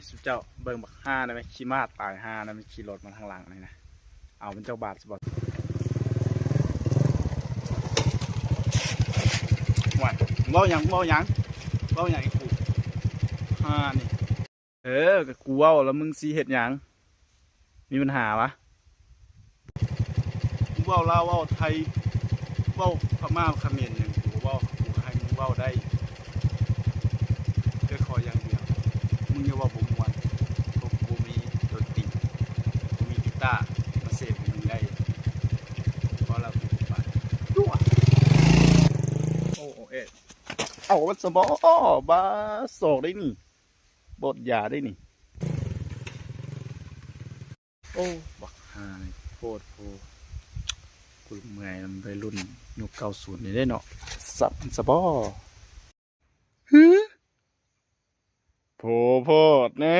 ຊຸມເຈົ້າເບິ່ງບັກຫ່ານະແມ່ ຂີ້ມາດຕາຍຫ່ານະແມ່ ຂີ່ລົດມາທາງຫຼັງນີ້ນະ ເອົາເປັນເຈົ້າບາດຊິບໍ່. ໂອ້ຍ ເວົ້າຫຍັງ ເວົ້າຫຍັງ ເວົ້າຫຍັງໃຫ້ກູ ຫ່ານີ້. ເອີ ກໍກູເວົ້າແລ້ວ ມຶງຊິເຮັດຫຍັງ? ມີບັນຫາຫວາ? ມຶງເວົ້າລາວເວົ້າໄທ ເວົ້າພະມ້າຂະເໝນຫຍັງ ກູກໍເວົ້າ ກູກໍໃຫ້ມຶງເວົ້າໄດ້ ແຕ່ຂໍຢ່າງດຽວ ມຶງຢ່າເວົ້າບໍ່ມ່ວນ ເພາະກູບໍ່ມີດົນຕີ ບໍ່ມີກີຕາມາເສບໃຫ້ມຶງໄດ້ ເວົ້າແລ້ວກູບາດຕົວະ. ໂອ້ ໂອເອ ເອົາມັນສະບໍ ບາດສອກໄດ້ນີ້ ບອດຢາໄດ້ນີ້. ໂອ້ ບັກຫ່ານີ້ໂພດໂພ ກູເມື່ອຍນຳໄວລຸ້ນຍຸກເກົ້າສິບນີ້ເດ້ເນາະ ສັບມັນສະບໍ. ຫື ໂພໂພດແນ່.